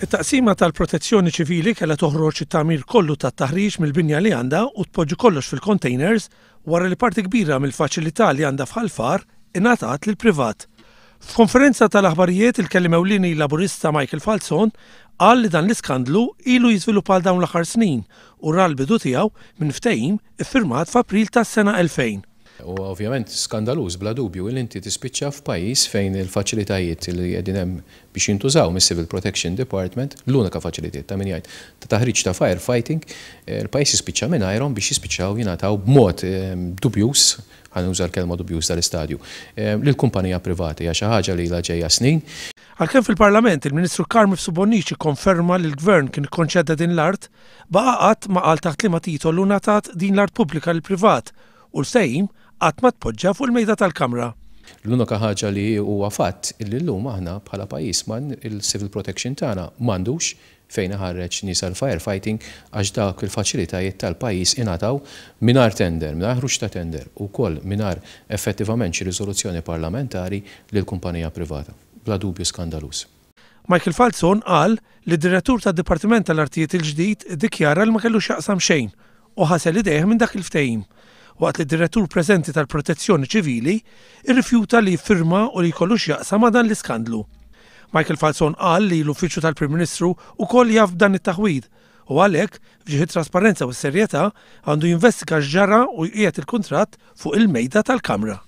It-Taqsima tal-Protezzjoni Ċivili kellha toħroġ it-tagħmir kollu tat-taħriġ mill-binja li għandha u tpoġġi kollox fil-containers wara li parti kbira mill-faċilità li għandha f'Ħal Far ingħatat lill-privat. F'konferenza tal-aħbarijiet il-kelliem ewlieni Laburista Michael Falzon qal li dan l-iskandlu ilu jiżviluppa għal dawn l-aħħar snin u ra l-bidu tiegħu minn ftehim iffirmat f'April tas-sena 2000. Huwa ovvjament skandaluż bla dubju li inti tispiċċa f'pajjiż fejn il-faċilitajiet li qegħdin hemm biex jintużaw mis-Civil Protection Department, l-unika faċilitajiet ta' min jgħid ta' taħriġ ta' fire fighting, il-pajjiż jispiċċa mingħajrhom biex jispiċċaw jingħataw b'mod dubjuż, ħa nuża l-kelma dubjuż dal-istadju, lil kumpanija privata. Hija xi ħaġa li ilha ġejja snin. Għalkemm fil-Parlament il-Ministru Carm Mifsud Bonnici kkonferma li l-Gvern kien ikkonċeda din l-art, baqa' qatt ma qal taħt liema titolu ngħatat din l-art pubblika lill-privat u l-ftehim qatt ma tpoġġa fuq il-mejda tal-Kamra. L-unika ħaġa li huwa fatt illi llum aħna bħala pajjiż ma il-civil protection tagħna m'għandux fejn iħarreġ nies għal fire fighting għax dawk il-faċilitajiet tal-pajjiż ingħataw mingħajr tender, mingħajr ħruġ ta' tender u wkoll mingħajr effettivament xi riżoluzzjoni parlamentari lil kumpanija privata. Bla dubju skandaluż. Michael Falzon qal li d-Direttur tad-Dipartiment tal-Artijiet il-ġdid iddikjara li ma kellu x'jaqsam xejn u ħasel idejh minn dak il-ftehim, waqt li d-Direttur preżenti tal-Protezzjoni Ċivili rrifjuta li jiffirma u li jkollu x'jaqsam ma' dan l-iskandlu. Michael Falzon qal li l-Uffiċċju tal-Prim Ministru wkoll jaf b'dan it-taħwid u għalhekk, f'ġieħ it-trasparenza u s-serjetà, għandu jinvestiga x'ġara u jqiegħed il-kuntratt fuq il-mejda tal-Kamra.